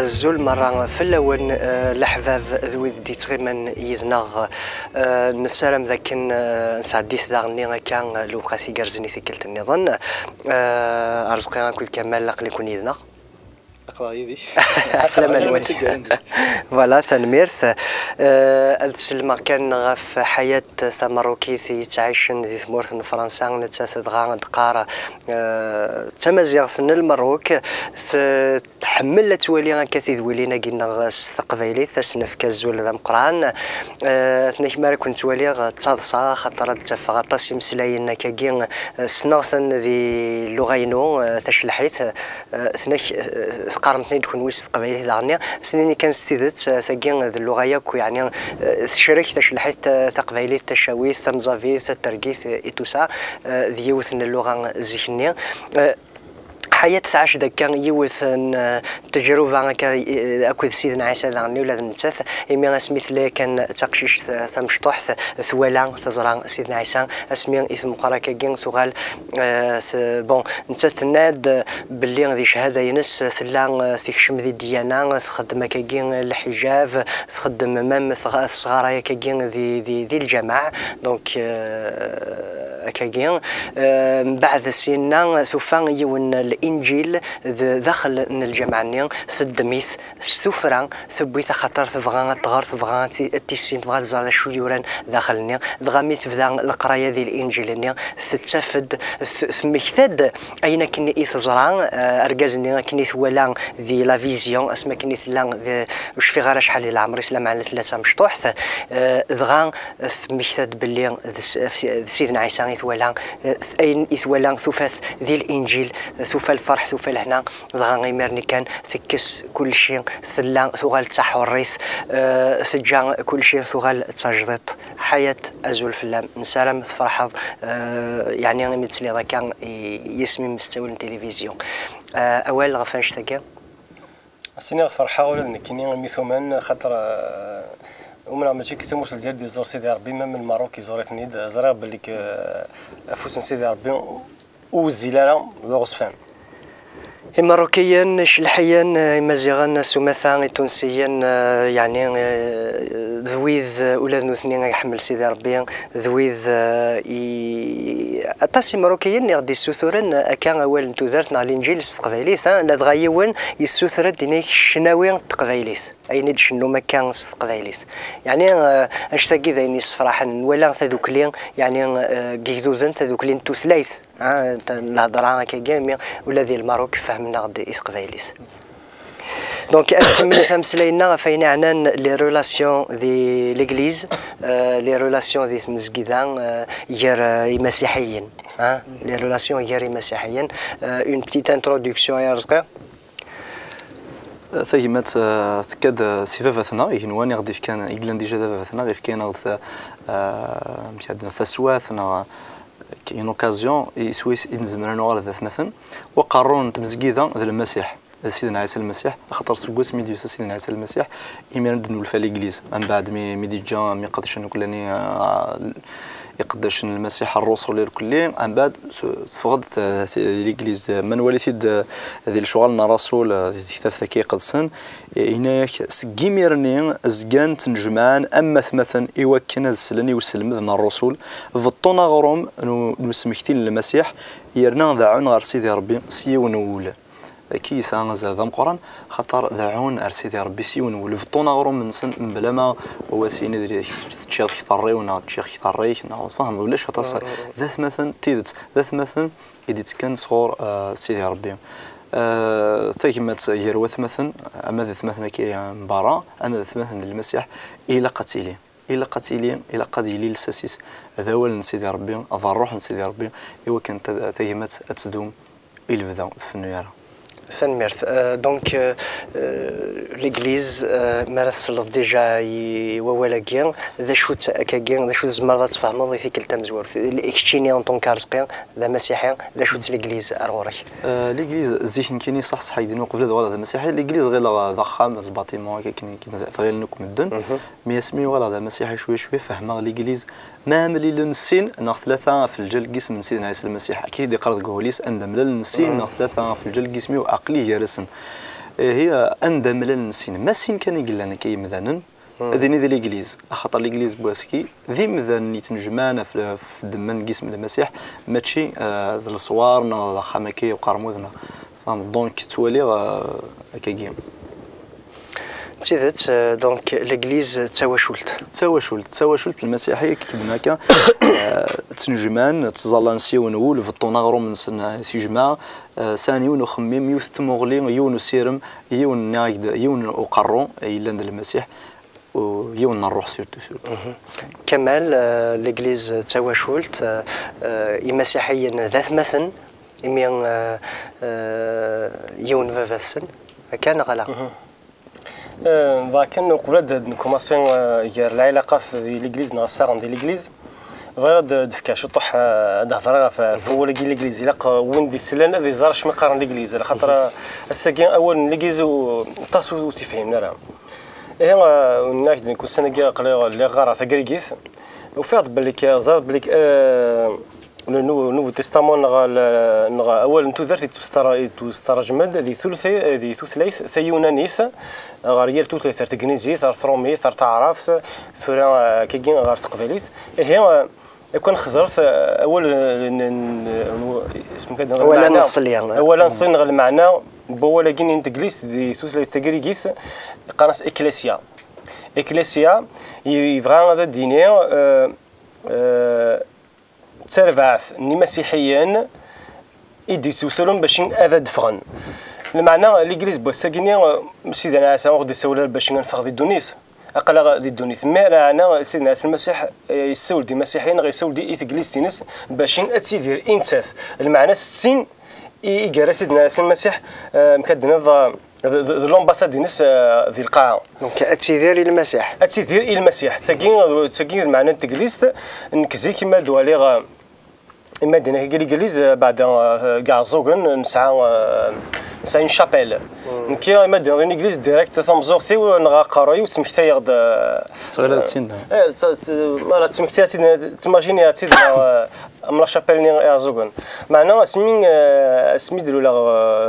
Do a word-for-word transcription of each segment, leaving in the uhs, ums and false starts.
Azul merra fell-awen, eh, leḥbab d wid d-yettɣiman yid-neɣ. Eh, nessaram d akken, eh, nesɛeddi-t daɣenni akka, eh, lewqat igerrzen i tikkelt nniḍen. Eh, Arezqi akked Kamal, aql-iken yid-neɣ. Aql-aɣ yid-k. Ɛeslama-nwen. Voilà, tanemmirt. Eh, ad sellmeɣ kan ɣef Ḥayat, tameṛṛukit yettɛicen di tmurt n Fransa, nettat dɣa d-teqqar, eh, d tamaziɣt n Lmeṛṛuk. T- Tḥemmel ad twali akka tidwilin-agi-nneɣ s teqbaylit, ad s-nefk azul d ameqqran. Eh, atnaki mi ara ken-ttwaliɣ, ttaḍsaɣ, axaṭer ad d-tafeɣ aṭas imeslayen akkagi, eh, ssneɣ-ten di lluɣa-inu, eh, taclḥit. Eh, atnak, eh, teqqarem-ten-id kenwi s teqbaylit daɣenni. As-nini kan s tidet, eh, tagi d lluɣa yakk, yeɛni, eh, tecrek taclḥit, eh, taqbaylit, tacawit, tamẓabit, tatergit, eh, et tout ça, eh, d yiwet n lluɣa zik-nni. Eh, Ḥayat tɛac-d akka yiwet n, eh, tejruba akka, eh, akked Sidna Ɛisa daɣen, ula d nettat, imi asmi tella kan d taqcict, eh, tamecṭuḥt, twala, teẓra Sidna Ɛisa, asmi i tmeqqer akkagi, tuɣal, eh, t-, bon, nettat tenna-d, eh, belli di cchada-ines tella, eh, tekcem di ddiyana, txeddem akkagi lḥiǧab, txeddem même tɣ-, tesɣaray akkagi di, di, di lǧameɛ. Donc, eh, akkagi. Eh, mbeɛd syenna tufa yiwen n linǧil d daxel n lǧameɛ-nni, teddem-it s tuffra, tewwi-t axaṭer tebɣa ad tɣer, tebɣa ad ti-, ad tissin, tebɣa ad tẓer d acu yuran daxel-nni. Dɣa mi tebda leqraya di linǧil-nni, tettaf-d, t-, temmekta-d ayen akken i teẓra, eh, argaz-nni akken i twala di la vision, asmi akken i tella d, ur cfiɣ ara acḥal di leɛmer-is, lameɛna tella d tamecṭuḥt, eh, dɣa temmekta-d belli d s-, f-, d Sidna Ɛisa i twala, eh, ayen i twala tufa-t di Linǧil, tufa lferḥ, tufa lehna, dɣa imir-nni kan tekkes kulci, tella tuɣal d taḥuṛṛit, eh, teǧǧa kulci tuɣal d tajdiṭ. Ḥayat, azul fell-am, nessaram tferḥeḍ, eh, yeɛni imi tesliḍ akka i yisem-im s ttawil n tilivizyu. Eh, awal ɣef annect-agi? As-iniɣ ferḥeɣ ula d nekkini imi tumen, xaṭer, eh, umneɣ mačči deg tamurt n Lezzayer d-iẓur Sidi Ṛebbi, ma n Lmeṛṛuk iẓur-iten-id. Ẓriɣ belli, eh, afus n Sidi Ṛebbi ur wezzil ara d uɣezfan. Imeṛṛukiyen, Icelḥiyen, eh, Imaziɣen s umata, Itunsiyen, eh, yeɛni, eh, d wid, eh, ula d nutni ay iḥemmel Sidi Ṛebbi, d wid, eh, i, aṭas Imeṛṛukiyen i ɣ-d-issuturen, eh, akka awal n tudert neɣ Linǧil s teqbaylit, ha? Ladɣa yiwen yessuter-d, yenna-yak ccnawi n teqbaylit, ayen i d-cennum akka s teqbaylit. Yeɛni, eh, annect-agi d ayen yessefraḥen, nwala tadukli, yeɛni, eh, deg yigduden, tadukli n tutlayt, ha, ta-, lhedra akkagi, mi ula di Lmeṛṛuk fehmen-aɣ-d i teqbaylit. Donc, ad nkemmel tameslayt-nneɣ ɣef ayen iɛnan les relations di l'église, euh, les relations di tmezgida, euh, gar, euh, imasiḥiyen, hein? Les relations gar imasiḥiyen. Euh, une petite introduction, ay Arezqi. Tagmat, euh, tekka-d, euh, si baba-tneɣ, igenwan i ɣ-d-ifkan, i yellan déjà d baba-tneɣ, ifka-aneɣ-d, euh, amek ad d-naf, taswiɛt neɣ, euh, une occasion i swayes i nezmer ad nuɣal d atmaten. Waqerru n tmezgida d Lmasiḥ. D Sidna Ɛisa Lmasiḥ, axaṭer seg wasmi d-yusa Sidna Ɛisa Lmasiḥ, imiren d-nulfa Legliz. Mbeɛd mi, mi d-iǧǧa, mi qedcen uklani, ah, iqeddacen n Lmasiḥ, ṛṛusul irkelli, mbeɛd s-, teffeɣ-d t-, t-, Legliz. Ma nwali-t-id, eh, di Lecɣal n Ṛṛasul, eh, di tektabt akka iqedsen, eh, yenna-yak, seg imir-nni zgan ttnejmaɛen am watmaten i wakken ad slen i uselmed n ṛṛusul, beṭṭun aɣrum n u-, n usmekti n Lmasiḥ, yerna deɛɛun ɣer Sidi Ṛebbi s yiwen n wul. Ki yesɛa azal d ameqqran, xaṭer deɛɛun ar Sidi Ṛebbi s yiwen n wul, beṭṭun aɣrum-nsen, mebla ma wawal-nsen ad teččiḍ kteṛ-iw neɣ ččiɣ kteṛ-ik, neɣ tfehmeḍ, ulac aṭas. D atmaten n tidet, d atmaten i d-ittekkan sɣur, eh, Sidi Ṛebbi. Eh, tagmat gar watmaten, ama d atmaten akka n berra, ama d atmaten n Lmasiḥ, ilaq ad tili. Ilaq ad tili, ilaq ad yili lsas-is d awal n Sidi Ṛebbi, d ṛṛuḥ n Sidi Ṛebbi, i wakken ta-, tagmat ad tdum i lebda, ur tfennu ara. Tanemmirt. Euh, donc, euh, euh, Legliz, euh, mi ara tesleḍ déjà i wawal-agi, d acu-tt akkagi, d acu tzemreḍ ad tfehmeḍ i tikkelt tamezwarut? Keččini, en tant que Arezqi, d amasiḥi, d acu-tt Legliz ar ɣur-k? Euh, Legliz, zik nekkini, ṣaḥ, ṣaḥ, i d-iniɣ uqbel ad uɣaleɣ d amasiḥi, Legliz ɣileɣ d axxam, d batimun, akka akken, akken ɣilen akk medden. Mi asmi uɣaleɣ d amasiḥi, cwiya cwiya fehmeɣ Legliz. Ma mlilen sin neɣ tlata ɣef lǧal n yisem n Sidna Ɛisa Lmasiḥ, akka i d-iqqar deg wawal-is, anda mlalen sin neɣ tlata ɣef lǧal n yisem-iw, aql-i gar-asen. Ihi, anda mlalen sin, ma sin kan i yellan akka yimdanen, ad ini di Legliz, axaṭer Legliz n wass-agi d imdanen yettnejmaɛen ɣef, ɣef ddemma n yisem n Lmasiḥ, mačči, eh, d leswar neɣ d axxam akka i uqermud neɣ, donc ttwaliɣ, eh, akkagi. D tidet, eh, donc, Legliz d tawacult. D tawacult, d tawacult lmasiḥi, akken akka, eh, ttnejmaɛen, ttẓallan s yiwen wul, beṭṭun aɣrum-nsen, eh, s ijmaɛ, eh, sɛan yiwen uxemmim, yiwet tmuɣli, yiwen usirem, yiwen, nniɣ-ak-d, yiwen uqerru yellan d Lmasiḥ, u yiwen n ṛṛuḥ surtout, surtout. Kamal, eh, Legliz d tawacult, eh, eh, imasiḥiyen d atmaten, imi, eh, eh, yiwen baba-tsen, akka neɣ ala? Eh, dɣa kan, uqbel ad d-nkumaṣi, eh, gar lɛilaqat di Legliz neɣ assaɣen di Legliz, bɣiɣ ad d-, d-fkeɣ ciṭuḥ, eh, ad d-hedreɣ ɣef, ɣef wawal-agi Legliz. Ilaq, eh, win d-isellen ad iẓer acmi qqaren Legliz, axaṭer, eh, ass-agi awal n Legliz u-, aṭas ur, ur t-ifhimen ara. Ihi, eh, nniɣ-ak-d nekk ussan-agi aql-i lliɣ ɣɣareɣ tagrigit, ufiɣ-d belli k-, ẓriɣ belli k-, eh, Le Nou-, Nouveau Testament neɣ, neɣ awal n tudert yettwestar-, yettwestarjem-d di tulta-, di tutlayt tayunanit, ɣer yal tutlayt, ar tegnizit, ar trumit, ar taɛrabt, tura, eh, akkagi ɣer teqbaylit. Ihi, eh, akk-, nxeẓret, eh, awal n, n, n, isem kan, awal-a n lmeɛna, ṣṣelya. Awal-a n ṣṣelya neɣ lmeɛna n wawal-agi n teglist di tutlayt tagrigit, qqaren-as ecclesia. Ecclesia, yebɣa ad d-yini, eh, eh, d tarbaɛt n imasiḥiyen i d-yettewsulun bac ad d-ffɣen. Lmeɛna, Legliz n wass-agi-nni, Sidna Ɛisa ur ɣ-d-issawel ara bac ad neffeɣ di ddunit. Aql-aɣ di ddunit. Meɛna, Sidna Ɛisa Lmasiḥ, eh, yessawel-d i imasiḥiyen, neɣ yessawel-d i teglist-ines bac ad tidir i nettat. Lmeɛna settin i, i yerra Sidna Ɛisa Lmasiḥ, eh, amek ad d-tiniḍ, eh, d, d, d l'ambassade-ines, eh, di lqaɛa. Donc, ad tidir i Lmasiḥ. Ad tidir i Lmasiḥ. Tagi, tagi d lmeɛna n teglist. Nekk zik, imi ad waliɣ, eh, imi ad d-iniɣ Legliz, eh, beɛda, eh, deg Iɛeẓẓugen, nesɛa, eh, nesɛa une chapelle. Nekk, imi ad d-iniɣ Legliz, direct tamẓuɣt-iw neɣ aqerruy-iw ttmektayeɣ-d, eh, Tesɣileḍ d tinna. Eh, t-, t-, ma la ttmektiɣ-tt-id, tmajiniɣ-tt-id, eh, am la chapelle-nni Iɛeẓẓugen. Meɛna asmi, eh, asmi d-luleɣ,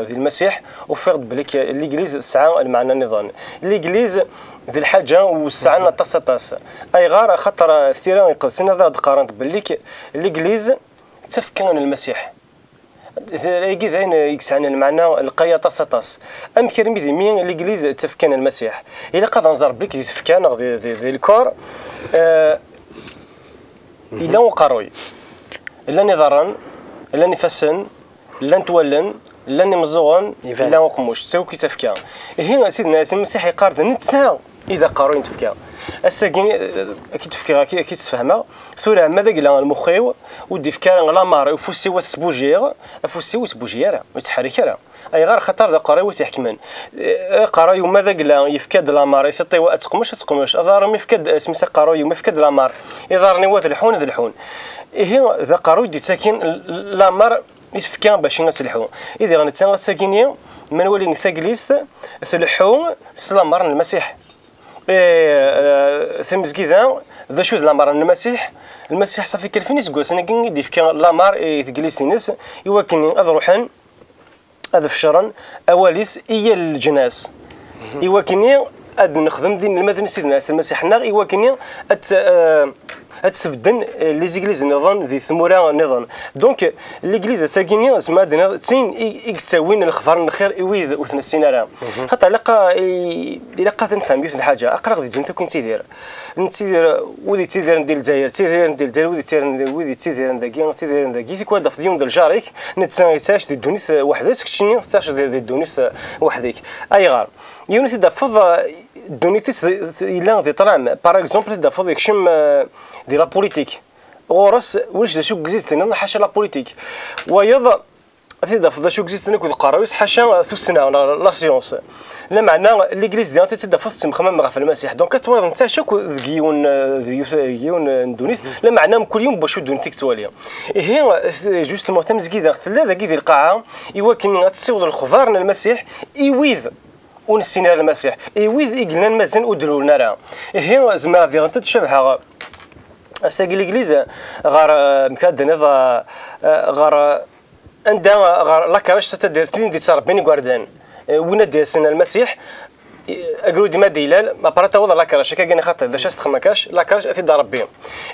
eh, di Lmasiḥ, ufiɣ-d belli k-, Legliz tesɛa lmeɛna niḍen. Legliz d lḥaǧa wessɛen aṭas, aṭas. Ayɣer? Axaṭer, eh, Tira Iqedsen ad aɣ-d-qqarent belli k-, Legliz d tafekka n Lmasiḥ. D, agi d ayen i yesɛan lmeɛna lqay aṭas, aṭas. Amek armi d imi Legliz d tafekka n Lmasiḥ? Ilaq ad nẓer belli di tfekka neɣ di, di, di lkor, eh, yella uqerruy, llan iḍarren, llan ifassen, llant wallen, llan imeẓẓuɣen, iban, yella uqemmuc, d tawki tafekka. Ihi, Sidna Ɛisa Lmasiḥ yeqqar-d netta i d aqerruy n tfekka. Ass-agi, eh, ad k-id-fkeɣ, ad k-, ad k-id-sfehmeɣ. Tura, ma d agla lmux-iw, ur d-ifki ara lamer i ufus-iw ad t-sbujiɣ, afus-iw ur yettbuji ara, ur yettḥerrik ara. Ayɣer? Axaṭer d aqerruy i t-iḥekmen. Eh, aqerruy, ma d agla yefka-d lamer i tiṭ-iw ad teqmec, ad teqmec. Aḍar-iw ma yefka-d, isem-is aqerruy-iw, ma yefka-d lamer, iḍarren-iw ad lḥun, ad lḥun. Ihi, d aqerruy i d-yettakin l-, lamer i tfekka bac ad telḥu. I diɣ netta ass-agi-nni, ma nwali deg taglist, tleḥḥu s lamer n Lmasiḥ. Eh, eh, tamezgida, d acu d lamer n Lmasiḥ? Lmasiḥ, ṣafi kan alfin iseggasen-agi i d-ifka lamer i teglist-ines, i wakken ad ruḥen ad fecren awal-is i yal leǧnas. I wakken ad nexdem d inelmaden n Sidna Ɛisa Lmasiḥ-nneɣ, i wakken ad t-, eh, ad sbedden, eh, les églises nniḍen di tmura nniḍen. Donc, Legliz ass-agi-nni, zemreɣ ad d-iniɣ, d tin i, i yettawin lexbar n lxir i wid ur t-nessin ara. Xaṭer ilaq a, i, ilaq ad nefhem yiwet n lḥaǧa. Aql-aɣ di ddunit akk i nettidir. Nettidir, wid yettidiren di Lezzayer, ttidiren di Lezzayer, wid yettidiren, wid yettidiren dagi, ttidiren dagi. Tikwal ad d-tafeḍ yiwen d lǧar-ik, netta yettɛic di ddunit, eh, weḥd-s, keččini tettɛic di, di ddunit, eh, weḥd-k. Ayɣer? Yiwen i t-id-tafeḍ, eh, ddunit-is d, d, yella di ṭṭlam. Par exemple, i t-id-tafeḍ yekcem, eh, di la politique. Ɣur-s ulac d acu existen ḥaca la politique. Wayeḍ, ad t-id-tafeḍ d acu existen akked uqerruy-is ḥaca tussna, la, la science. Lameɛna, Legliz diɣen ad t-id-tafeḍ tettmexmam ɣef Lmasiḥ. Donc, ad twaliḍ nettɛic akk deg yiwen, eh, deg yiwet, deg yiwen, eh, n ddunit. Lameɛna, mkul yiwen bacu ddunit i yettwali. Ihi, eh, justement, tamezgida tella dagi di lqaɛa, i wakken ad tessiweḍ lexbar n Lmasiḥ i wid ur nessin ara Lmasiḥ, i wid i yellan mazal ur d-lulen ara. Ihi, zemreɣ diɣen ad d-cabḥeɣ ass-agi Legliz ɣer, eh, amek ad d-tiniḍ, eh, eh, ɣer, eh, anda, eh, ɣer la crèche, c'est-à-dire tin i d-yettrebbin igerdan. Eh, win ad d-yasen Lmasiḥ, eh, agrud ma d-ilal, ma para taweḍ la crèche, akka gani xaṭer, d acu as-texma crèche, la crèche, ad t-id-rebbi.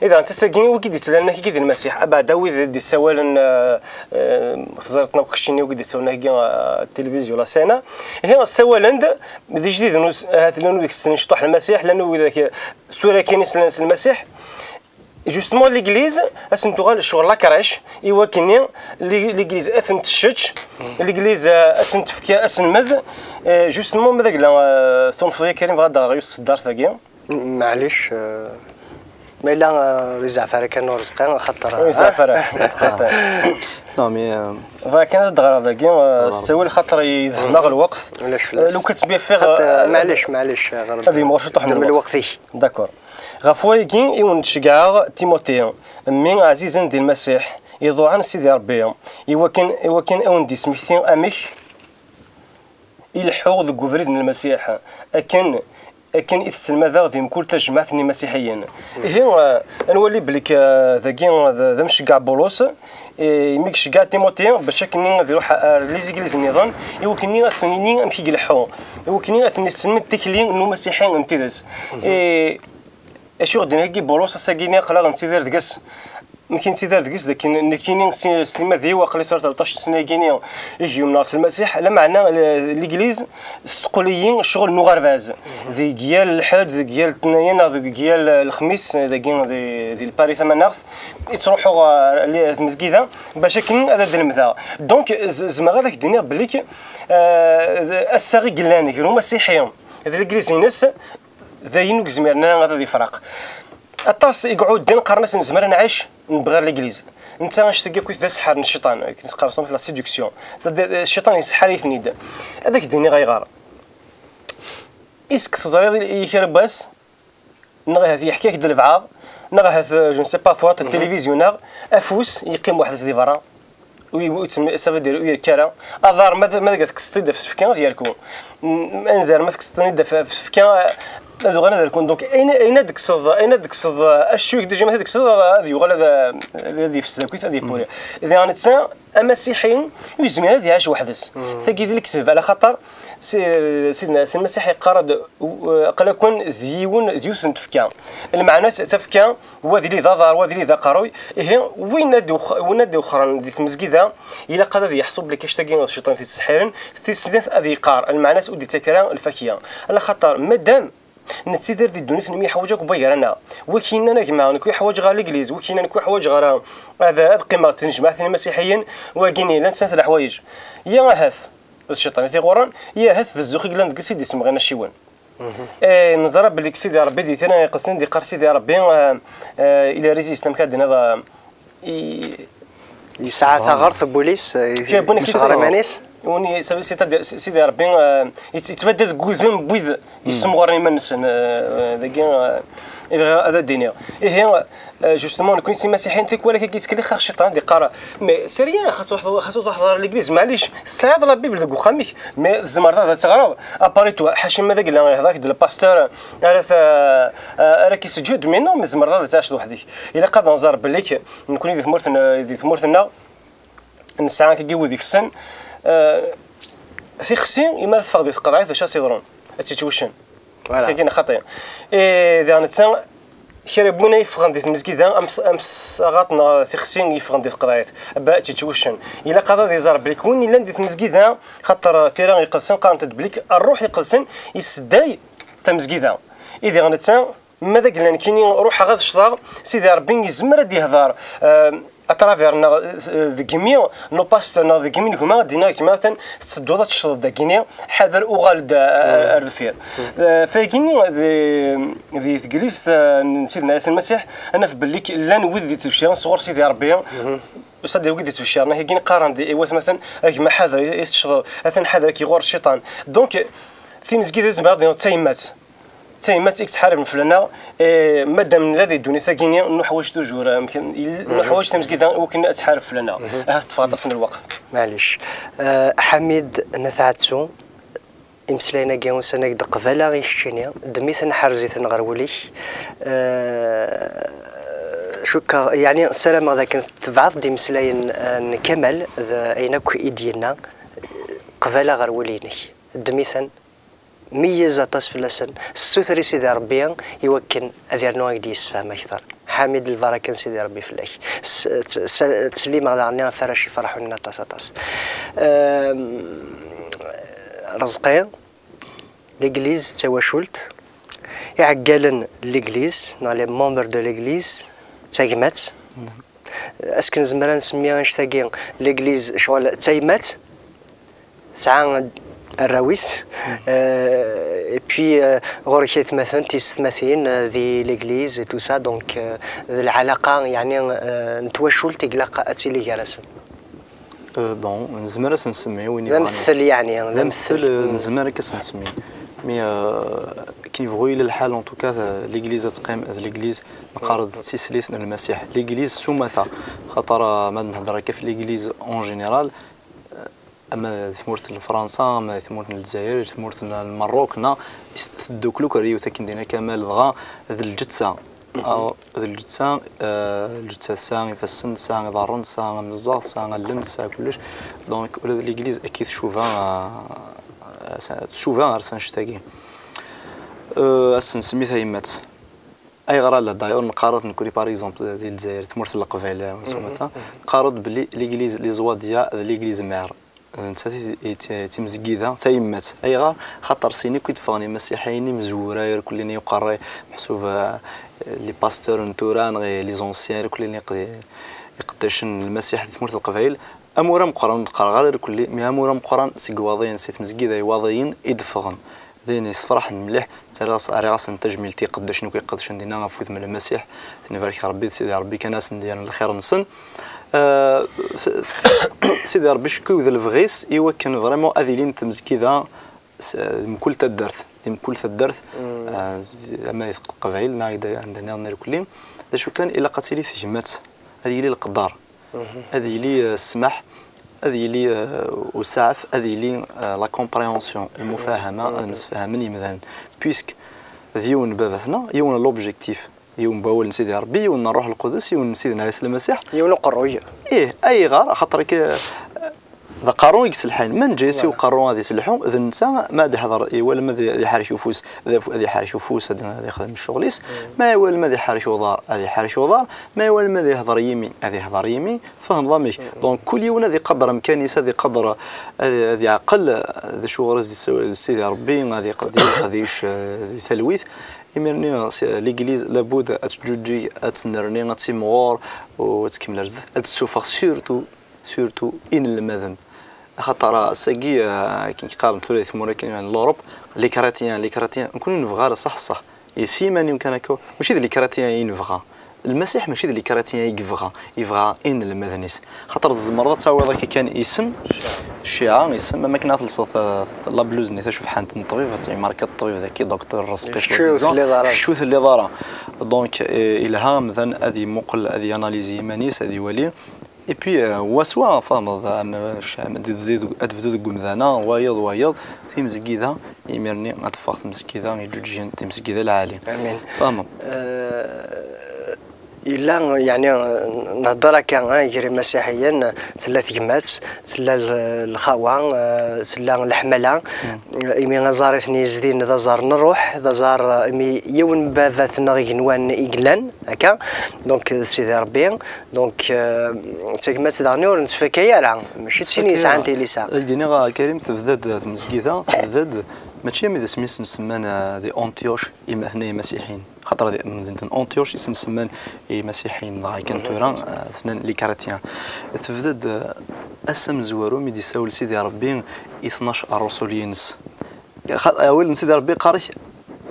Idan, tassagi, wi k-id-ittlan, akka gidi Lmasiḥ, abada wid d-issawalen, eh, eh, teẓriḍ-ten akk keččini, wi k-id-issawalen, akka, eh, tilivizyu, la scène. Ihi, ssawalen-d, d ijdiden, us-, ahat llan wid kksen cṭuḥ Lmasiḥ, llan wid ak-, tura kan i slan s Lmasiḥ. Justement, l'église, ad sen-tuɣal ccɣel la crèche, i wakken-nni, li-, l'église ad ten-tessečč, l'église, euh, ad sen-tefka aselmed, euh, justement, ma d agla, euh, tunfeḍ ya Karim, bɣa ad d-aɣeɣ yiwet tseddart dagi. Maɛlic, euh, ma yella, euh, ur izeɛf ara kan Urezqi, axaṭer, euh, ur izeɛf ara. Non, mais, euh, bɣa kan ad d-ɣreɣ dagi, euh, s ttawil, xaṭer yezhem-aɣ lweqt. Ulac fell-as. Euh, lukan ttbiffiɣ, xaṭer, euh, maɛlic, maɛlic, euh, ad yemɣur ciṭuḥ n lweqt. D'accord. Ɣef wayagi i wen-d-ceggɛeɣ Timuti, mmi ɛzizen di Lmasiḥ, iḍuɛen Sidi Ṛebbi, i wakken, i wakken a wen-d-ismekti amek i leḥḥuɣ deg ubrid n Lmasiḥ, akken, akken i t-sselmadeɣ di mkul tajmaɛt n imasiḥiyen. Ihi, eh, ad nwali belli k-, eh, dagi, eh, d, d amceggeɛ Bulus, eh, imi i iceggeɛ Timuti bac akken ad iruḥ ar les églises nniḍen, i wakken ad sen-yini amek i ileḥḥu, i wakken ad ten-isselmed tikli n umasiḥi n tidet. Eh, Acu i ɣ-d-yenna yagi Bulus, ass-agi-nni aql-aɣ nettidir deg-s. Amek i nettidir deg-s? D akken nekkini s, s timmad-iw, aql-i tura tleṭṭac sna-agi-nni i yumneɣ s Lmasiḥ, lameɛna, l-, l'église tesseqqel-iyi ccɣel n uɣerbaz. Deg yal lḥed, deg yal letnayen, neɣ deg yal lexmis, dagi di, di Lpari Tamaneɣt, i ttruḥuɣ ɣer li-, tmezgida, bac akken ad d-lemdeɣ. Donc, z-, zemreɣ ad ak-d-iniɣ belli k-, eh, d-, ass-a i yellan gar umasiḥi d l'église-ines, d ayen ur yezmiren ara ad ifraq. Aṭas i iɛudden qqaren-as nezmer ad nɛic, nebɣi ar l'église. Netta annect-agi akk d aseḥḥar n cciṭan, akken teqqar s la séduction. D, d, cciṭan yesseḥḥar-iten-id. Ad ak-d-iniɣ ayɣer. Is-k teẓriḍ i, i kra n wass, neɣ ahat yeḥka-ak-d lebɛaḍ, neɣ ahat, euh, je ne sais pas, twalaḍ tilivizyu, neɣ afus yeqqim weḥd-s di berra. Ur, ur, ça veut dire, ur yerki ara. Aḍar, ma d, ma d tekkseḍ-t-id ɣef tfekka, ad yerku. M-, anzar, ma tekkseḍ-ten-id ɣef, ɣef tfekka, ad uɣalen ad rkun. Donc, ayen, ayen ad tekkseḍ, ayen ad tekkseḍ, acu-k déjà ma t-id-tekkseḍ, ad, ad yuɣal ad, ad yefses d akk-it, ad yeppuri. Diɣen netta, amasiḥi, ur yezmir ad iɛac weḥd-s. Tagi d lekteb, ala xaṭer, si-, Sidna, Sidna Lmasiḥ yeqqar-d, u-, aql-aken d yiwen, d yiwet n tfekka. Lmeɛna-s, tafekka, wa d ili d aḍar, wa d ili d aqerruy. Ihi, win ad iwx-, win ad iwexren di tmezgida, ilaq ad, ad yeḥṣu belli kac-tagi d cciṭan i t-ittseḥḥiren, tis snat ad yeqqar, lmeɛna-s ur d-ittak ara lfakya. Ala xaṭer, madam nettidir di ddunit, nmi yeḥwaǧ akk waygar-aneɣ. Wi k-yennan a gma, nekk ur ḥwaǧeɣ ara legliz, wi k-yennan nekk ur ḥwaǧeɣ ara ad, ad qqimeɣ d tnejmaɛt n imasiḥiyen, wagini llan snat leḥwayeǧ. Ya ahat, d cciṭan i t-iɣurren, ya ahat d zzux i yellan deg-s i d-issemɣin acciwen. Eh, neẓra belli deg Sidi Ṛebbi di tira iqedsen d-iqqar Sidi Ṛebbi, eh, eh, il résiste, amek ad d-tiniḍ, eh, i-, yesɛa taɣert n wul-is, eh, kra n win i yettɣar iman-is. Win i-, c'est-à-dire, Sidi Ṛebbi, eh, yett-, yettbadda deg wudem n wid yessemɣaren iman-nsen, eh, eh, dagi, eh, i bɣiɣ ad d-iniɣ. Ihi, Euh, justement, nekkni s imasiḥiyen, tikwal akka yettkellix ɣer cciṭan, d-iqqar, mais c'est rien, xas ruḥ, xas ruḥ ɣer l'église, maɛlic, tesɛiḍ la Bible deg uxxam-ik, mais tzemreḍ ad teɣreḍ, à part toi, ḥaca ma d agla ihḍa-k-d le pasteur, ara t-, ara k-isǧud, mais non, mais tzemreḍ ad tɛiceḍ weḥd-k. Ilaq ad nẓer belli k-, nekkni di tmurt n-, di tmurt-nneɣ, nesɛa tagi wid iksen, euh, tixsi, imi ara teffeɣ di tqeḍɛit, d acu ad s-iḍrun? Ad tt-ittwuccen. Voilà. Tagi n xaṭi. Eh, diɣ netta, kra n win ay yeffɣen di tmezgida, am, am taɣaṭ neɣ tixsi yeffɣen di tqeḍɛit, ba ad tt-ittwuccen. Ilaq ad, ad iẓer belli win yellan di tmezgida, xaṭer tira iqedsen qqarent-d belli ṛṛuḥ iqedsen yessedday tamezgida. I diɣ netta, ma d agla nekkini ruḥeɣ ad ccḍeɣ, Sidi Ṛebbi yezmer ad d-ihder, eh, à travers neɣ, eh, deg imi n upasteur neɣ deg imi n gma, ad d-iniɣ gma atan tettedduḍ ad teccḍeḍ dagini, ḥader uɣal-d, eh, ar deffir. Eh, fagini di, di teglizt, eh, n Sidna Ɛisa Lmasiḥ, ad naf belli k-, llan wid d-ittbecciren sɣur Sidi Ṛebbi, c'est-à-dire wid d-ittbecciren, ahigin qqaren-d i watmaten, a gma ḥader i, i teccḍeḍ, atan ḥader ad k-iɣur cciṭan. Donc, timezgida tezmer ad d-tiniḍ d tayemmat. D tayemmat i yettḥarben fell-aneɣ, eh, madam nella di ddunit-agi-nni, nuḥwaǧ toujours, eh, amek, il-, nuḥwaǧ tamezgida i wakken ad tḥareb fell-aneɣ. Ahat ṭṭfeɣ aṭas n lweqt. Maɛlic. Eh, Ḥamid n At Ɛettu, imeslayen-agi ussan-agi d qbala i keččini, ddem-iten ḥerz-iten ɣer wul-ik. Eh, cukkeɣ, yeɛni, ssarameɣ d akken tebɛeḍ-d imeslayen, eh, n Kamal, d ayen akk i d-yenna, qbala ɣer wul-inek. ddem-iten, meyyez aṭas fell-asen, ssuter i Sidi Ṛebbi i wakken ad yernu ad k-d-yessefhem akteṛ. Ḥamid, lbaraka n Sidi Ṛebbi fell-ak. S-, s-, s-, ttsellimeɣ daɣen ɣef warrac iferḥen aṭas, aṭas. Ehm, Rezqi, Legliz d tawacult, iɛeggalen n Legliz, neɣ les membres de l'Église, d tagmat. Est-ce que nezmer ad nsemmi annect-agi Legliz, ccɣel d tayemmat, tesɛa arraw-is, euh, et puis, euh, ɣur-k aytmaten, tisetmatin, euh, di Legliz et tout ça, donc, euh, d lɛalaqa, yeɛni, euh, n twacult i ilaq ad tili gar-asen. Euh, bon, nezmer ad s-nsemmi win d yebɣan. Amethel, yeɛni, d d amethel, amethel. Euh, nezmer ad s-nsemmi. Mais, euh, akken yebɣu yili lḥal, en tout cas, euh, Legliz ad teqqim d Legliz, neqqar-d d tislit n Lmasiḥ. Legliz s umata, xaṭer, euh, ma d-nehder akka f Legliz en général, euh, ama di tmurt n Fransa, ama di tmurt n Lezzayer, di tmurt n Lmerruk, na is-, teddukel akk ar yiwet akken dinna Kamal, dɣa d lǧetta. Aw, d lǧetta, eh, lǧetta tesɛa ifassen, tesɛa iḍarren, tesɛa amezzaɣ, tesɛa allen, tesɛa kullec. Donc, ula d Legliz akka i tcuba, eh, tcuba ar s annect-agi. Eh, ad s-nsemmi tayemmat. Ayɣer ala? D'ailleurs, neqqar-d nekkni, par exemple, di Lezzayer, tmurt n Leqbayel, eh, s umata, neqqar-d belli Legliz, les Ouadiyas d Legliz mère. D nettat i, i, i d timezgida tayemmat. Ayɣer? Xaṭer sin akk i d-ffɣen imasiḥiyen imezwura, irkelli-nni uqerray, meḥsub, eh, les pasteurs n tura, neɣ les anciens, irkelli-nni iqd-, iqeddacen n Lmasiḥ di tmurt n Leqbayel. Amur ameqqran, ur d-qqareɣ ara irkelli, mais amur ameqqran seg Iwaḍiyen, si tmezgida Iwaḍiyen i d-ffɣen. D ayen yessefraḥen mliḥ, ttarraɣ-as-, rriɣ-asen tajmilt i iqeddacen akk, iqeddacen dinna ɣef wudem n Lmasiḥ, ad ten-ibarek Ṛebbi, d Sidi Ṛebbi kan ad sen-d-yerren lxir-nsen. Euh, s-, s-, Sidi Ṛebbi, cekkiw d lebɣi-s i wakken vraiment ad ilin tmezgida s-, di mkul taddart, di mkul taddart, euh, ama di Leqbayel neɣ anda, anda nniḍen irkelli, d acu kan, ilaq ad tili tegmat, ad yili leqder, ad yili, euh, ssmaḥ, ad yili, euh, usaɛef, ad yili, euh, la compréhension, lmufahama, ad msefhamen yimdanen. Puisque d yiwen n baba-tneɣ, yiwen n l'objectif, yiwen n wawal n Sidi Ṛebbi, yiwen n Ṛṛuḥ Lqudus, yiwen n Sidna Ɛisa Lmasiḥ. Yiwen uqerruy. Ih, ayɣer? Axaṭer akka, d aqerru i yesselḥayen. Ma neǧǧa-yas i uqerru ad iselḥu, d netta ma ad iḥḍer, iwala ma ad iḥerrek ufus, ad af-, ad iḥerrek ufus, ad, ad ixdem ccɣel-is. Ma iwala ma ad iḥerrek uḍar, ad iḥerrek uḍar. Ma iwala ma ad ihḍer yimi, ad ihḍer yimi. Tfehmeḍ amek? Donc, kul yiwen ad iqader amkan-is, ad iqader, ad, ad iɛqel d acu ɣer i s-d-yessawal Sidi Ṛebbi, ad iqader leqdic, eh, di talwit. Imir-nni, s-, Legliz labud ad teǧǧuǧǧeg, ad tennerni, ad timɣur, u ad tkemmel ar zdat, ad tessufeɣ surtout, surtout inelmaden. Axaṭer, ah, ass-agi, ah, akken qqaren tura di tmura kan n l'Europe, les chrétiens, les chrétiens, nekkni ur nebɣi ara, ṣaḥ, ṣaḥ. I s yiman-iw kan akka, mačči d les chrétiens i nebɣa. Lmasiḥ mačči d les chrétiens i yebɣa, yebɣa inelmaden-is. Xaṭer tzemreḍ ad tawiḍ akka kan isem, cciɛa, isem, am akken ad telseḍ, eh, la blouse-nni tacebḥant n ṭṭbib, ad imarka ṭṭbib daki, docteur Rezqi, kečč ur telliḍ ara. Kečč ur telliḍ ara. Donc, eh, ilha amdan ad imuqel, ad yanalizi iman-is, ad iwali. Et puis, euh, wa s wa, tfehmeḍ, am, c-, am, ad tebdu deg, ad tebdu deg umdan-a, wayeḍ, wayeḍ, timezgida, imir-nni ad teffeɣ tmezgida iǧuǧǧgen, timezgida lɛali. Amin. Tfehmeḍ? Euh, yella, yeɛni, nehder akka, ah, gar imasiḥiyen, tella tegmat, tella l-, lxawa, euh, tella leḥmala. Euh, imi aẓar i ten-yezdin d aẓar n ṛṛuḥ, d aẓar, euh, imi yiwen n baba-tneɣ igenwan i yellan, akka, donc, d Sidi Ṛebbi. Donc, euh, d tagmat daɣen ur nettfakay ara, mačči d tin yesɛan tilisa. Ad k-d-iniɣ, a Karim, tebda-d tmezgida, tebda-d, mačči am d asmi i sen-semman, euh, di Antioche, imatna imasiḥiyen. Xaṭer di, medden n Antioche i sen-semman imasiḥiyen, dɣa kan tura, euh, tnan les chrétiens. Tebda-d, euh, ass amezwaru mi d-isawel Sidi Ṛebbi i tnac ṛṛusul-ines. Xa-, awal n Sidi Ṛebbi iqqar-ak,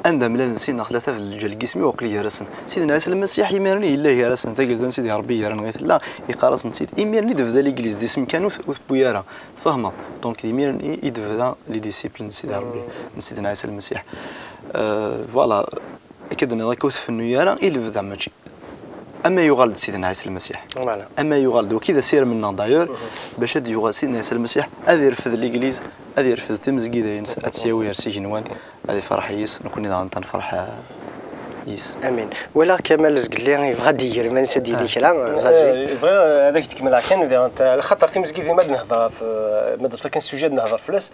anda mlalen sin neɣ tlata d lǧal n yisem-iw, aql-i gar-asen. Sidna Ɛisa Lmasiḥ, imir-nni yella gar-asen, tagelda n Sidi Ṛebbi gar-aneɣ i tella, iqqar-asen-tt-id. Imir-nni i d-tebda Legliz, d isem kan ur t-, ur tewwi ara. Tfehmeḍ? Donc, d imir-nni i d-tebda les disciples n Sidi Ṛebbi, n Sidna Ɛisa Lmasiḥ. Euh, voilà. Akka d-nniḍ, akka ur tfennu ara i lebda, mačči. Ama yuɣal-d Sidna Ɛisa Lmasiḥ. Voilà. Ama yuɣal-d, waki d asirem-nneɣ, d'ailleurs, bac ad d-yuɣal Sidna Ɛisa Lmasiḥ, ad irfed Legliz, ad irfed timezgida-ines, ad tt-yawi ar s igenwan, ad ifreḥ yis, nekkni daɣen ad nefreḥ, eh, yis. Amin. Walaɣ Kamal zgelli yebɣa ad d-iger iman-is, ad d-yini kra, vas-y. Eh, bɣiɣ, eh, ad ak-d-kemmleɣ kan, diɣen, eh, lxaṭer timezgida ma d-nehder ɣef, eh, ma d-nefka kan sujet ad nehder fell-as,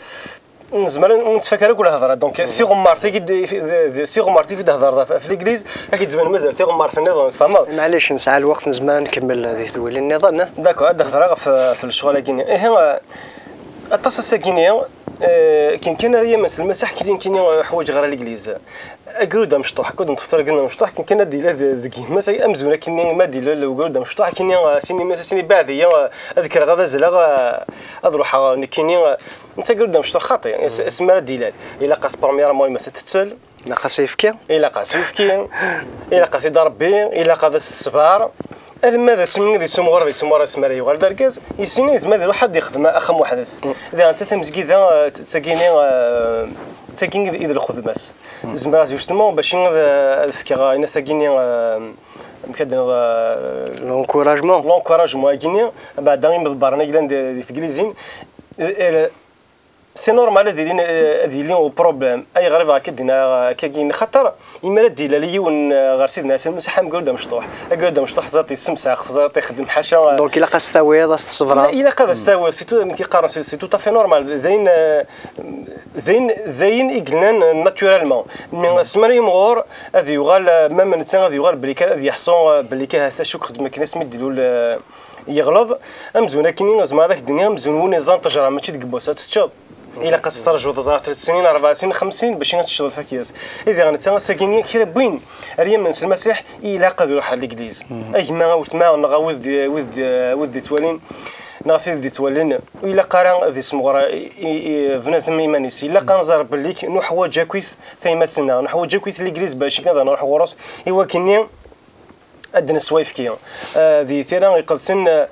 Nezmer ad nettfakar akk lhedra. Donc, tiɣemmart i d-, d-, d-, tiɣemmart i d-hedreḍ ɣef, ɣef l'église, ad k-d-tban mazal tiɣemmart nniḍen, tfehmeḍ? Maɛlic, nesɛa lweqt, nezmer ad nkemmel di tewwilin nniḍen, ah? D'accord, ad d-hedreɣ ɣef, ɣef lecɣal-agi-nni. Ihi, eh, aṭas ass-agi-nni, eh, akken kan ara yamen s Lmasiḥ, kini, kini, eh, ḥwaǧeɣ ara l'église. Agrud amecṭuḥ, akud neṭṭef tura agrud amecṭuḥ, akken kan ad d-yili d-, deg yemma-s, amzun akkenni ma d-yili ugrud amecṭuḥ, akkenni, eh, sin yemma-s, sin ibeɛd-iyi, eh, ad kkreɣ ad azzleɣ, eh, ad ruḥeɣ, eh, nekkini, eh, netta agrud amecṭuḥ xaṭi, as-, asmi ara d-ilal. Ilaq-as premièrement yemma-s ad tettel. Ilaq-as ayefki. Ilaq-as ayefki. Ilaq-as-id Rebbi, ilaq ad as-tesber. Alma d asmi ad yettumɣur, ad yettumɣur asmi ara yuɣal d argaz, yessin yezmer ad iruḥ ad yexdem axxam weḥd-s. Diɣen netta tamezgida, eh, d tagini, eh, d tagini i d, i d lxedma-s. Zemreɣ justement bac ad, ad fkeɣ ayen tagini, eh, amek ad d-nɣ, eh, l'encouragement. L'encouragement agini, beɛda imḍebbren i yellan di, di teglizin. Eh, eh, c'est normal ad yili, eh, ad yili uproblème. Ayɣer i bɣiɣ ad d-iniɣ akkagi? Xaṭer imi ara d-ilal yiwen, eh, ɣer Sidna Ɛisa Lmasiḥ am agrud amecṭuḥ. Agrud amecṭuḥ teẓriḍ yessemsex, teẓriḍ ixeddem ḥaca, eh, Donc ilaq ad s-tawiḍ, ad s-tṣebreḍ. Ilaq ad s-tawiḍ, c'est tout, amek i qqaren, c'est, c'est tout à fait normal. D ayen, eh, d ayen, d ayen i yellan naturellement. Mais asmi ara yimɣur ad yuɣal, eh, même netta ad yuɣal belli kan ad yeḥṣu, eh, belli kan ahat acu i yexdem akken asmi d-ilul, eh, yeɣleḍ, amzun akkenni zemreɣ ad ak-d-iniɣ amzun win iẓẓan ṭṭejra mačči deg wass ad teččeḍ. Ilaq ad testrajuḍ ẓer tret snin, rebɛ snin, xems snin bac ad teččeḍ lfakya-s. I diɣen netta ass-agi-nni kra n win ara yamnen s Lmasiḥ ilaq ad iruḥ ɣer legliz. A gma, a wetma, neɣ a wid d-, wid d-, wid d-ittwalin, neɣ tid d-ittwalin, ur ilaq ara ad issemɣer i, i, i bnadem iman-is. Ilaq ad nẓer belli nuḥwaǧ akkit tayemmat-nneɣ, nuḥwaǧ akkit legliz bac ad nruḥ ɣur-s, i wakken-nni ad d-neswa ayefki. Ah, di tira iqedsen, ah,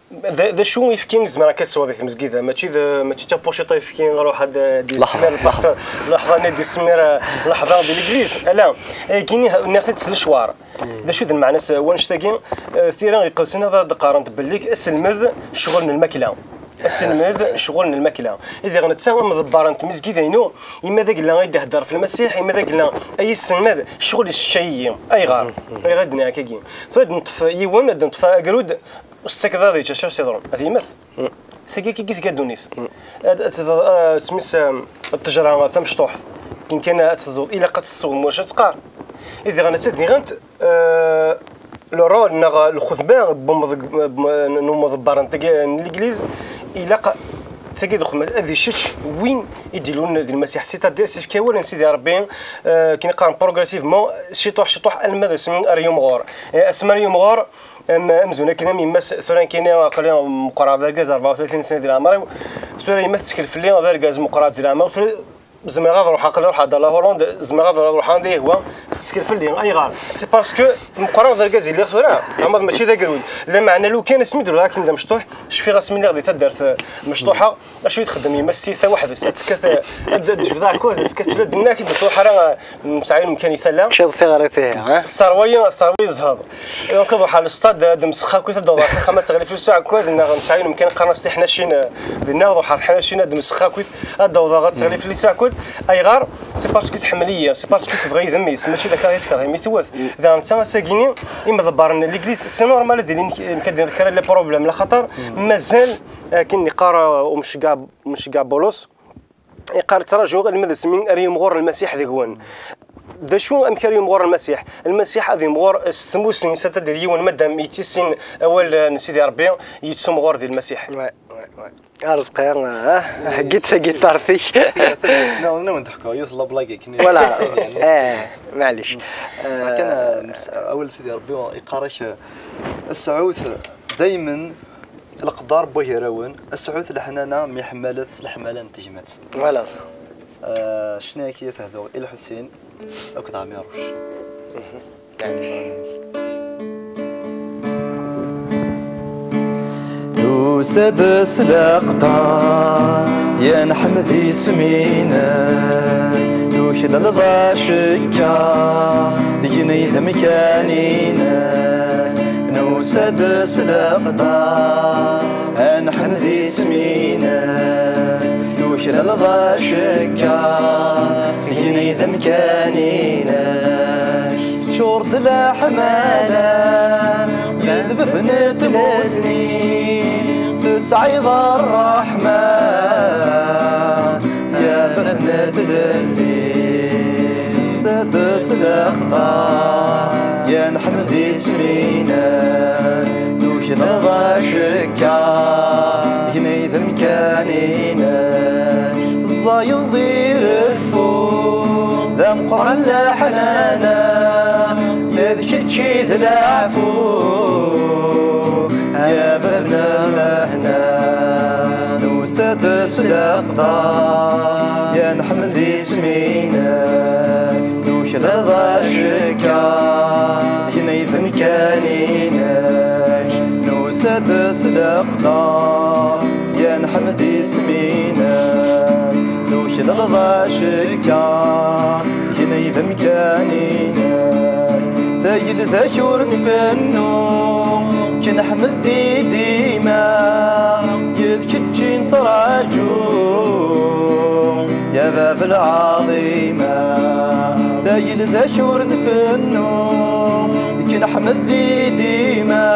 d, d acu ayefki i zemreɣ akka ad sweɣ di tmezgida? Mačči d, mačči d tapuciṭ ayefki, ruḥ ad d-yesmir lpastor, laḥḍa-nni d-yesmir, ah, laḥḍa di legliz. Ala, ayagi nniɣ-t-id s lecwar. D acu d lmeɛna-s, ah, wannect-agi? Ah, tira iqedsen ad d-qqarent belli aselmed ccɣel n lmakla. Aselmed, ccɣel n lmakla. I diɣ netta, amḍebber n tmizgida-inu, ima d agella ay d-ihedder ɣef Lmasiḥ, ima d agella ay yesselmad, ccɣel isseččay-iyi. Ayɣer? Ayɣer i d-nniɣ akkagi? Tura ad neṭṭef yiwen, ad neṭṭef agrud, ur s-tettakeḍ ad yečč acu s-iḍrun. Ad yemmet. Tagi akkagi tga ddunit. Ad, ad tebɣ, ah, isem-is, ah, ttejra tamecṭuḥt. Akken kan ad tezzuḍ, ilaq ad tettsuɣ, ma ulac ad teqqar. I diɣ netta diɣent, Euh, le rôle neɣ lxedma n umḍ-, n umḍebber n tagi-, n legliz, ilaq tagi d lxedma ad icečč win i d-ilulen di Lmasiḥ, c'est-à-dire s ifka awal n Sidi Ṛebbi, euh, akken i qqaren progressivement, ciṭuḥ ciṭuḥ alma d asmi ara yumɣur. Eh, asmi ara yumɣur, am-, amzun akken am yemma-s, tura nekkini aql-i meqqreɣ d argaz rebɛa u tlatin sna di leɛmer-iw, tura yemma tettkel fell-i d argaz meqqreɣ di leɛmer-iw, tura Zemreɣ ad ruḥeɣ, aql-i ruḥeɣ ɣer la Hollande, zemreɣ ad ruḥeɣ anda yehwa, tettkel fell-i. Ayɣer? C'est parce que meqqreɣ d argaz i lliɣ tura, ama d mačči d agrud. Lameɛna lukan asmi d-ulaɣ akken d amecṭuḥ, cfiɣ asmi lliɣ di taddart, eh, mecṭuḥeɣ, acu i txeddem yemma-s tiyita weḥd-s, ad tekkat, eh, ad, ad d-tejbed aɛekkaz, ad tekkat fell-as, dinna akken d-truḥ ara, eh, nesɛa yiwen umkan i tala. Teččiḍ tiɣrit ihi, ha? Tesserwa-yi, tesserwa-yi zzheḍ. Donc, ad ruḥeɣ lestad, ad msex akkit, ad d-awḍeɣ s axxam, ad teɣli fell-as uɛekkaz, neɣ nesɛa yiwen umkan qqaren-as tiḥnacin, eh, dinna, ad ruḥeɣ tiḥnacin, ad msex akkit, ad d-awḍeɣ, ad teɣli fell-as uɛekkaz. Ayɣer? C'est parce que tḥemmel-iyi, c'est parce que tebɣa-yi d mmi-s, mačči d akka i tekreh imi tewwet. Daɣen netta ass-agi-nni, imḍebbren n legliz, c'est normal ad ilin k-, kra les problèmes, laxaṭer mazal, akken yeqqar, eh, umceggeɛ, umceggeɛ Bulus, Iqqar, ttrajuɣ alma d asmi ara yimɣur Lmasiḥ deg-wen. D acu, amek ara yimɣur Lmasiḥ? Lmasiḥ ad yimɣur s tmusni, c'est-à-dire yiwen madam yettissin awal n Sidi Ṛebbi, yettumɣur di Lmasiḥ. Ouais, ouais, ouais. Arezqi, ah, heggi-d tagiṭart-ik. Wen-d-ḥkuɣ yiwet n la blague akken. Voilà. Eh, maɛlic. Kan, eh, awal n Sidi Ṛebbi iqqar-ak, eh, sɛut daymen Leqder n wagrawen, sɛut leḥnana mi ḥmalet s leḥmala n tegmat. Voilà. Euh, ccna-agi ad t-hduɣ i Lḥusin akked Ɛmiruc. Tusa-d s leqder, ya nḥemd isem-inek, tuklaleḍ acekka, deg-neɣ d amkan-inek. Nusa-d s leqder, ad nḥemd isem-inek, tuklaleḍ acekka, gni d amkan-inek. Teččureḍ d leḥmala, d bab n tmusni, tesɛiḍ ṛṛeḥma, ya Ad netlelli, sed s leqder, ya nḥemd isem-inek, tuklaleḍ acekka, gni d amkan-inek, ẓẓayeḍ di reffu, d ameqqran leḥnana, ya d kečč i d leɛfu, ya bab n lehna, nusa-d s leqder, ya nḥemd isem-inek, tuklaleḍ acekka, gni d amkan-inek, nusa-d s leqder, ya nḥemd isem-inek, tuklaleḍ acekka, gni d amkan-inek, tagelda-k ur tfennu, k-nḥemd di dima, yid kečč i nettraǧu, ya bab lɛaḍima, tagelda-k ur tfennu, k-nḥemd di dima,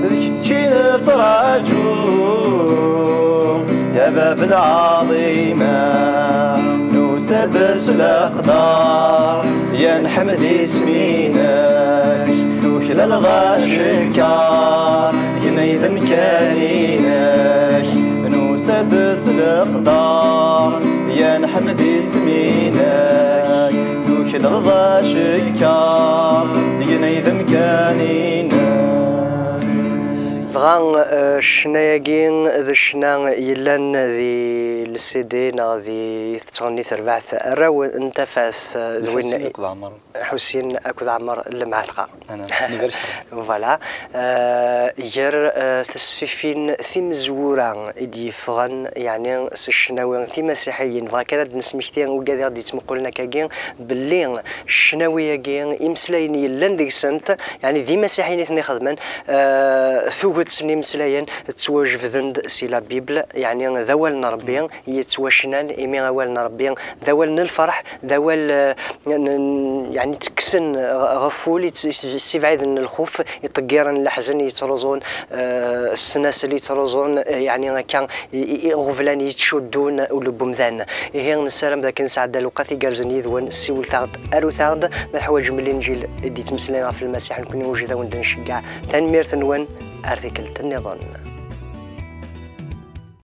d kečč i nettraǧu, ya bab lɛaḍima, nusa-d s leqder, ya nḥemd isem-inek, tuklaleḍ acekka, gni d amkan-inek, nusa-d s leqder, ya nḥemd isem-inek, tuklaleḍ acekka, gni d amkan-inek. Dɣa, eh, ccna-agi d ccna yellan di le C D neɣ di tettɣenni terbaɛt Arraw n Tafat, eh, d win Ḥusin akked Ɛmer. Ḥusin akked Ɛmer Lemɛetqa. Voilà. Eh, gar, eh, tesfifin timezwura i d-yeffɣen, yeɛni s ccnawi timasiḥiyin. Bɣa kan ad d-nesmekti ugad i ɣ-d-yettmuqulen akkagi, belli ccnawi-agi, imeslayen yellan deg-sent, yeɛni d imasiḥiyen i ten-ixedmen, eh, tuget n imeslayen ttwajebden-d si la Bible, yeɛni d awal n Rebbi yettwacnan, imi awal n Rebbi d awal n lferḥ, d awal, eh, n, n, yeɛni ttekksen ɣef wul, yett-, yessibɛiden lxuf, iṭeggiren leḥzen, yettruẓun, eh, ssnasel, yettruẓun, eh, yeɛni akka, i, i, iɣeblan yettcuddun ul n umdan. Ihi nessaram dakken nesɛedda lewqat igerrzen yid-wen, siwlet-aɣ-d, arut-aɣ-d, ma teḥwaǧem Linǧil i d-yettmeslayen ɣef Lmasiḥ, nekkni wejid ad wen-d-nceggeɛ. Tanemmirt-nwen, ar tikkelt nniḍen.